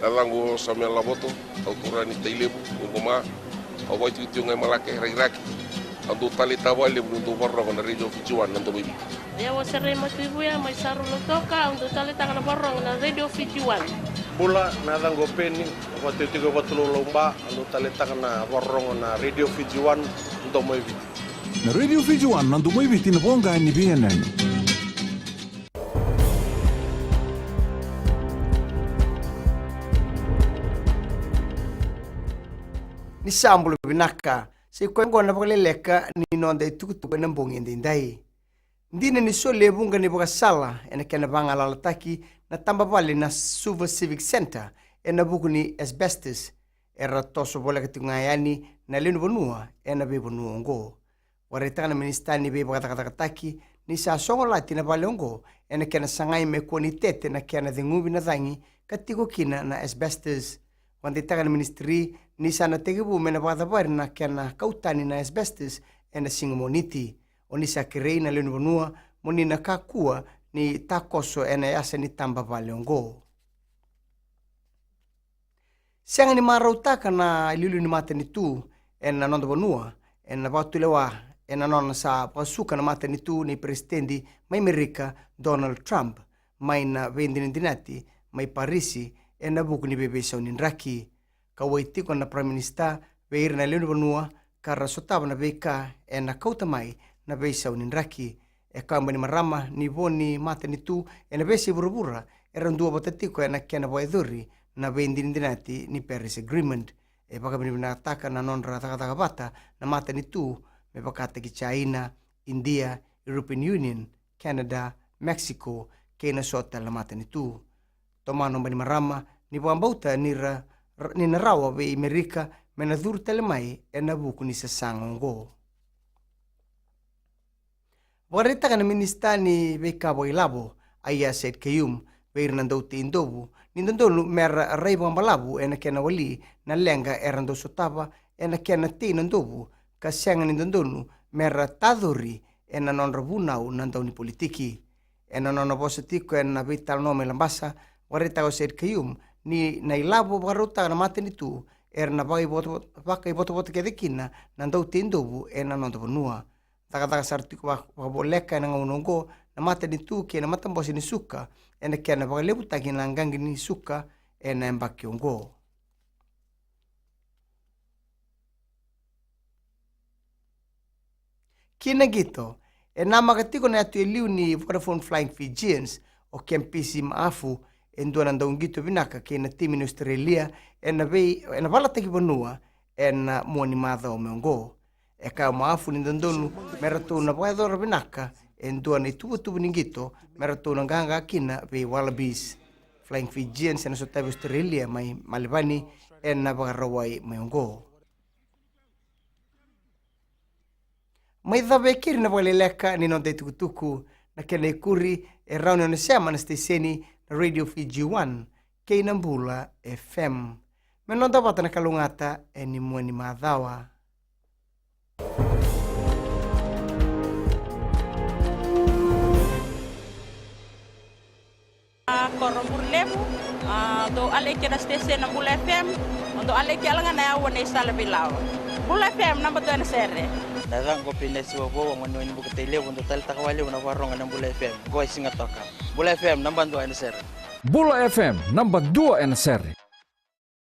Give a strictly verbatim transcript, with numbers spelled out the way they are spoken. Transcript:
Yacaqu o Samuel Lavoto, au turaga ni Tailevu, Uquma. Au vakaitikotiko ga i Malake, Rakiraki. Au dau taleitaka vakalevu niu dau vakarorogo na Radio Fiji One, na Domo i Viti. Au o Serei Matuivuya mai Saru, Lautoka, au dau taleitaka na vakarorogo na Radio Fiji One. Bula, na yacaqu o Peni, au vakaitikotiko e Vatulaulau, Ba, au dau taleitaka na vakarorogo na Radio Fiji One, na Domo i Viti. Na Radio Fiji One, na Domo i Viti, na voqa ni veiyanuyanu. Ni sa bula vinaka, sa i koya oqo na vakaleleka ni noda itukutuku ena bogi edaidai. Dina ni soli e vuqa ni vakasala ena kena vagalalataki na taba vale na Suva Civic Centre ena vuku ni asbestos, era toso voleka tiko ga yani na lewe ni vanua ena veivanua oqo. Vakaraitaka na minisita ni veivakacakacakataki ni sa sogolati na vale oqo ena kena sagai me kua ni tete na kena ceguvi na cagi ka tiko kina na asbestos. Vakadeitaka na minisitiri ni sa na tekivu me na vakacavari na kena kau tani na asbestos ena siga Moniti. O ni sa kerei na lewe ni vanua mo ni na kakua ni takoso ena yasa ni taba vale oqo. Sega ni marautaka na iliuliu ni matanitu ena noda vanua ena vakatulewa ena nona sa vakasuka na matanitu ni peresitedi mai Merika, Donald Trump, mai na veidinadinati mai Parisi ena vuku ni veiveisau ni draki. Kauwai tiko na Prime Minister vei ira na lewe ni vanua ka ra sotava na veika ena kauta mai na veisau ni draki. E kaya o Bainimarama ni vo ni matanitu ena veiyasai vuravura era duavata tiko ena kena vakayacori na veidinadinati ni Paris Agreement. E vakavinavinakataka na nodra cakacaka vata na matanitu me vakataki China, India, European Union, Canada, Mexico kei na so tale na matanitu. Tomana o Bainimarama ni vakabauta ni ra, ni na rawa vei Merika me na curu tale mai ena vuku ni sasaga oqo. Vakaraitaka na minisita ni veika vakailavo, Aiyaz Sayed-Khaiyum, vei ira na dauteidovu ni dodonu me ra rai vakabalavu ena kena wali na leqa era dau sotava ena kena tei na dovu ka sega ni dodonu me ra tacori ena nodra vunau na daunipolitiki. Ena nona vosa tiko ena veitalanoa mai Labasa, vakaraitaka o Sayed-Khaiyum ni na ilavo vakarautaka na matanitu era na vakaivotavota, vakaivotavota kece kina na dauteidovu ena noda vanua. Cakacaka sara tiko vaka, vakavoleka ena gauna oqo na matanitu kei na matabose ni suka ena kena vakalevutaki na qaqi ni suka ena yabaki oqo. Ki na qito, e namaka tiko na yatu e liu ni Vodafone Flying Fijians, o Kempisi Maafu, e dua na dauqito vinaka kei na timi ni Australia ena vei, ena valataki vanua ena mua ni macawa mai oqo. E kaya o Maafu ni dodonu me ratou na vakayacora vinaka e dua na ituvatuva ni qito me ratou na qaqa kina vei Wallabies. Flying Fijians ena sotavi Australia mai Melevani ena Vakarauwai mai oqo. Mai cava e keri na vakaleleka ni noda itukutuku, na kena ikuri e rawa ni o ni sema na siteseni na Radio Fiji One kei na Bula F M. Me noda vata na kalougata ena mua ni macawa. A, ko Roburu Levu, a, dou aleki na siteseni na Bula F M, dou aleki yala ga na yawa nei sala veilawa. Bula F M, naba dua ena sere. Na yacaqu o Pinesi Wavou, au gone ni Bukatai Levu, dou taleitaka vakalevu na vakarorogo na Bula F M, qo e Sigatoka. Bula F M, naba dua ena sere. Bula F M, naba dua ena sere.